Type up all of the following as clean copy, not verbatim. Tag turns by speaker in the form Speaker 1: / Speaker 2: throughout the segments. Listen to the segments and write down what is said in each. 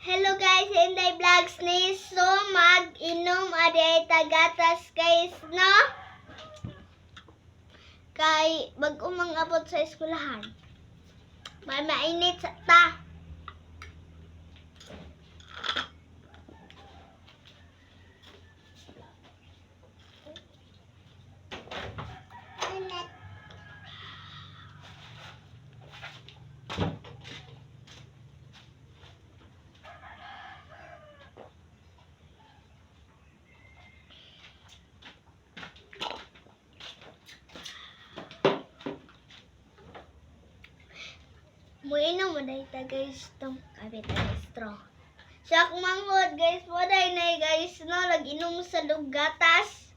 Speaker 1: Hello guys, Inday Vlogs ni. So mag-inom adi tagatas guys, no? Kay bag umang abot sa eskwelahan. May mainit sa ta. Muinom mo dahil ta guys tong kabit ang straw. Siya akong manghod guys, mo dahil na guys no, nag-inom sa lugatas.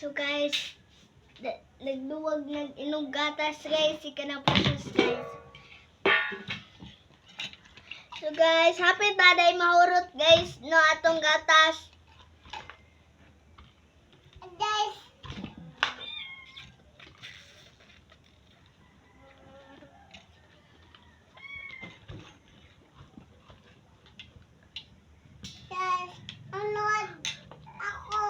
Speaker 1: So guys, nagduwag nag-inom gatas guys, si na process guys. So guys, happy taday mahurot guys no atong gatas. Guys. Guys, ano ako?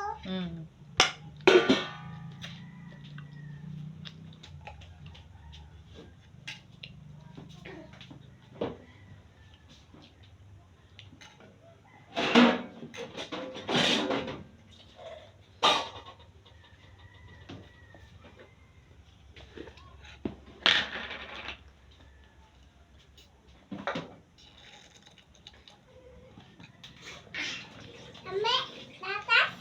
Speaker 1: Ame, gatas?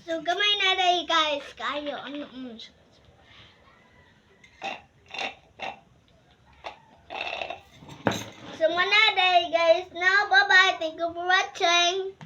Speaker 1: So gamay na dahil guys, kayo ano. So mana dahil guys, now bye bye. Thank you for watching.